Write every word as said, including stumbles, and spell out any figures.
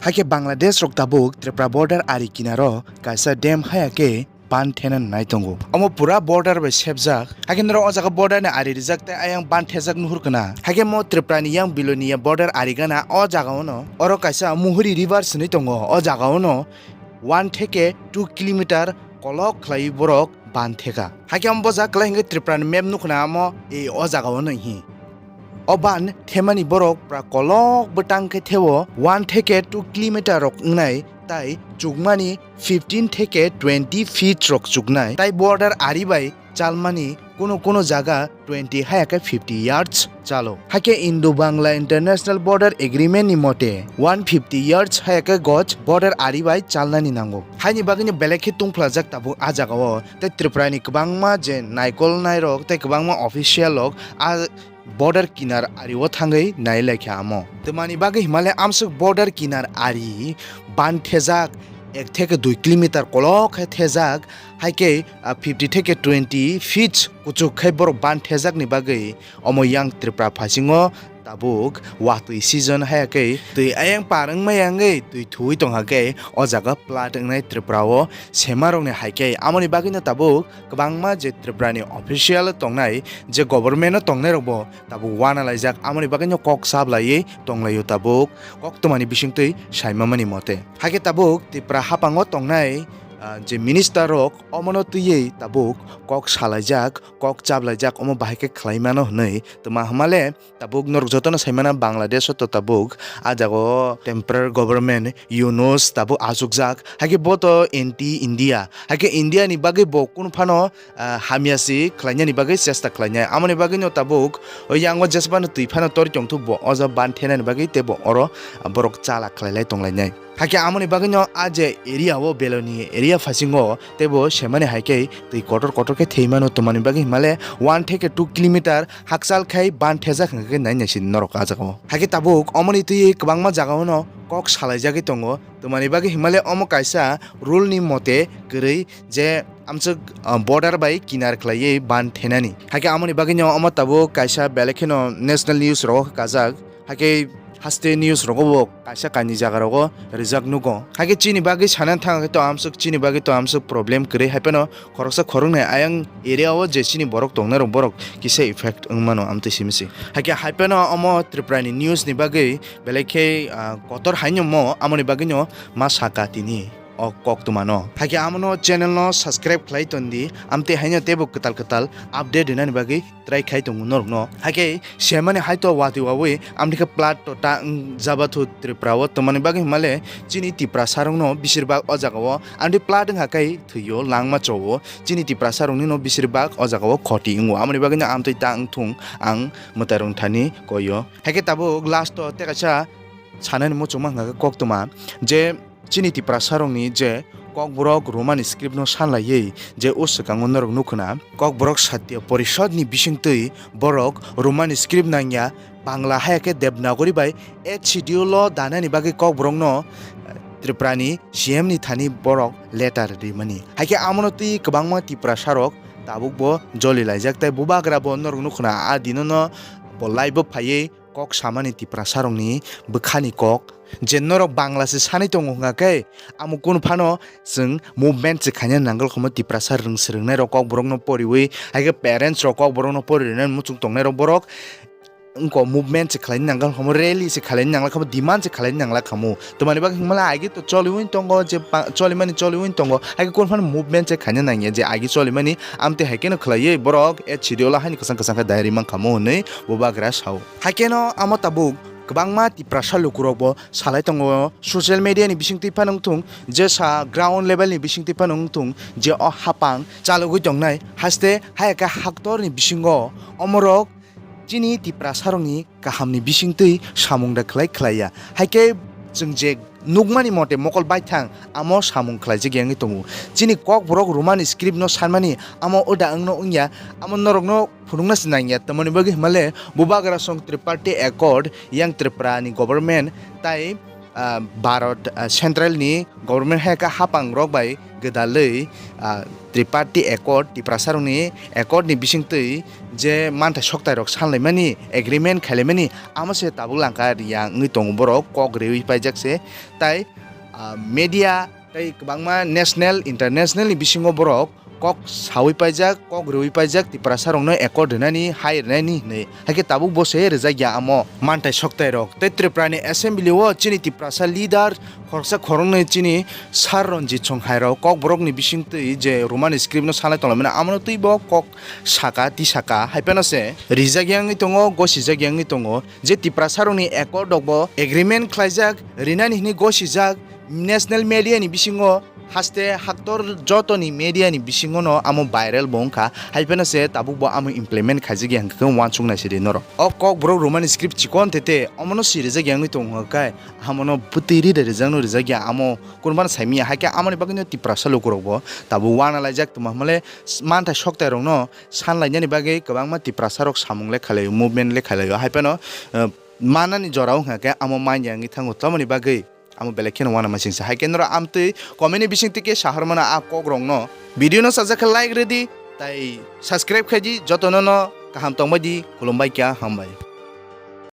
Hakhe Bangladesh rok tabuk Tripura border ari kinaro kaisa dam haya khe ban thena nai tongo. Omo pura border bai sepjak. Hakhe norok o jaga border ni ari rijak tei ayang ban thejak nuhur kana. Hakhe mo Tripura ni yang Bilonia border ari gana o jaga ono. Oro kaisa Muhuri river swnwi tongo. O jaga ono one theke two kilometer kolok khlai borok ban theka. Hakhe omo bojak kwlai hwnkhe Tripura ni map nukhuna amo e o jaga ono hi. O ban themani borok pra kolok bwtang khe theo one theke two kilometer rok wngnai tai chukmani fifteen theke twenty feet rok chuknai tai border ari bai chalmani kuno kuno jaga twenty haya khe fifty yards chalo. Hakhe Indo Bangla International Border Agreement ni mote one fifty yards haya khe goj border ari bai chalnani nango. Haini bagwino belai khe tungphlajak tabuk a jagao tei Tripura ni kwbangma je naikol nairok tei kwbangma official rok a border kinar ari o thangwi nai laikha amo. Twmani bagwi himale amsuk border kinar ari ban thejak ek theke dui kilometer kolok khe thejak, haikhe, ah, fifty theke twenty feet kuchuk khai borok ban thejakni bagwi omo yang Tripura phasingo tabuk watwi season haya khe twi ayang par wngmaya wngwi twi thuwi tongha khe o jaga plat wngnai Tripura o semarokni hai khe. Amoni bagwino tabuk kwbangma je Tripura ni official tongnai, je government o tongnai rokbo tabuk uanalaijak, amoni bagwino kok sablaiwi tonglaio tabuk koktwmani bisingtwi saimamani mote. Hakhe tabuk Tripura haphango tongnai, ah, je minister rok omono twiwi tabuk kok salaijak, kok chablaijak, omo bahai khe khlai mano hwnwi twma hwnmale tabuk norok jotono saimano Bangladesh o to tabuk a jaga o temporary government Yunus tabuk achukjak, hakhe bo to anti India, hakhe India ni bagwi bo kunu phano ah, hamya si khlainani bagwi chesta khlainai. Amoni bagwino tabuk o yango jesbano twi phano tori tongthuk bo o jaga ban thenani bagwi tei bo oro, ah, borok chala khlailai tonglainai. Hakhe amoni bagwino a je area o Belonia area phasingo tei bo semani hai khe twi kotor kotor khe thwi mano, twmani bagwi himale one theke two kilometer hakchal khai ban thejak hwnkhe nai naisidi norok a jaga o. Hakhe tabuk omoni twi kwbangma jaga o no kok salaijagwi tongo, twmani bagwi himale omo kaisa rule ni mote kwrwi je amswk, ah, border bai kinar khlaiwi ban thenani. Hakhe amoni bagwino omo tabuk kaisa belai kheno national news rogo kajak. Hakhe haste news rogo bo kaisa kainwi jaga rogo rijak nugo. Hakhe chini bagwi sana thang khe to amswk, chini bagwi to amswk problem kwrwi, hai phano khoroksa khoroknwi ayang area o je chini borok tongnai rok borok kisa effect wng mano amtwi simi se. Hakhe hai phano omo Tripura ni news ni bagwi belai khe, ah, kotor haino mo amoni bagwino ma saka tini o koktwmano. Hakhe amono channel no subscribe khlai tondi, amtwi haino teibo kwtal kwtal update rinani bagwi try khai tongo norokno. Hakhe semani hai to watwi wawi amtwi khe plat to ta wng jaba thu Tripura o, twmani bagwi himale chini Tiprasa rokno bisir bak o jaga o amtwi plat wngkha khe thwio langma chowo, chini Tiprasa rokni no bisir bak o jaga o khoti wngo, amoni bagwi no amtwi ta wng thung ang mwtai rok thani koyo. Hakhe tabuk last o tei kaisa sanani muchungma hwnkha khe koktwma je chini Tiprasa rokni je kokborok Roman script no sanlaiwi je o swkango norok nukhuna kokborok Satya Porishad ni bisingtwi borok Roman script nangya, Bangla haya khe Devanagari bai eighth schedule o danani bagwi kokborok no Tripura ni C M ni thani borok letter rimani. Hakhe amono twi kwbangma Tiprasa rok tabuk bo joli laijak tei bubagra bo norok nukhuna a dino no bo live o phaiwi kok samani Tiprasa rokni bwkhani kok. Je norok Bangla se sanwi tongo hwnga khe, amo kunu phano chwng movement se khaina nangwlkha mo Tiprasa rwng swrwngnai rok kokborok no poriwi, hai khe parents rok kokborok no pori rwnai muchung tongnai rok borok wngko movement se khlaina nangwlkha mo, rally se khlaina nangwlkha mo, demand se khlaina nangwlkha mo. Twmani bagwi hwnmale agi to choliwi tongo je pa-, cholimani choliwi tongo, hai khe kunu phano movement se khaina nangya je agi cholimani amtwi hai kheno khlaiwi borok eighth schedule o haino kwchang kwchang khe diary mankha mo hwnwi bubagra sao. Haikhe no amo tabuk kwbangma Tiprasa lukurokbo salai tongo, social media ni bisingtwi phano wngthung, jesa ground level ni bisingtwi phano wngthung, je o hapang chalogwi tongnai, haste hayakhe haktor ni bisingo omorok chini Tiprasa rokni kaham ni bisingtwi samung da khlai khlaiya. Haikhe chwng je nukmani mote mokol baithang amo samung khlaijak ya wngwi tongo. Chini kokborok Roman script no sanmani amo uda wngno wngya, amo norokno phunukna se nangya, tamoni bagwi himale bubagra song Triparty Accord yang Tripura ni government tai ah, Bharat, ah, Central ni government hai khe hapang rok bai gwdalwi, ah, Triparty Accord, Tiprasa rokni accord ni bisingtwi je manthai soktai rok sanlaimani, agreement khailaimani, amo se tabuk langka riya wngwi tongo borok, kok riwi paijak se. Tai, ah, media tei kwbangma national, international ni bisingo borok kok sawi paijak, kok rwwi paijak, Tiprasa rokno accord rwnani, hai rwnani hinwi. Haikhe tabuk bo se rijak ya amo manthai soktai rok. Tei Tripura ni assembly o chini Tiprasa leader khoroksa khoroknwi chini Sir Ranjit Songhai rok Kokborok ni bisingtwi je Roman script no sanai tonglaimani, amono twi bo kok saka, tisaka. Hai phano se rijak ya wngwi tongo, gosijak ya wngwi tongo. Je Tiprasa rokni accord rok bo agreement khlaijak, rinani hinwi gosijak, national media ni bisingo haste haktor jotoni media ni bisingo no amo viral bo wngkha, hai phano se tabuk bo amo implement khaijak ya hwnkhe uansuk nai sidi norok. O Kokborok Roman script chikon tete omono sirijak ya wngwi tongo khe, amono bwtwi ri de rijak no rijak ya, amo kunubano saimanya, haikhe amoni bagwino Tiprasa lukurok bo tabuk uanalaijak, tongma hwnmale manthai soktai rokno sanlainani bagwi kwbangma Tiprasa rok samung le khalai, movement le khalai, hai phano, eh, manani jorao hwnkha khe amo manya wngwi thango, tamoni bagwi amo belai kheno uanama singsa. Hai khe norok amtwi comment ni bisingtwi khe sahormano a kok rokno. Video no sajak khe like rwdi, tai subscribe khaidi, jotono no kaham tongbaidi, khulumbai kya, hambai.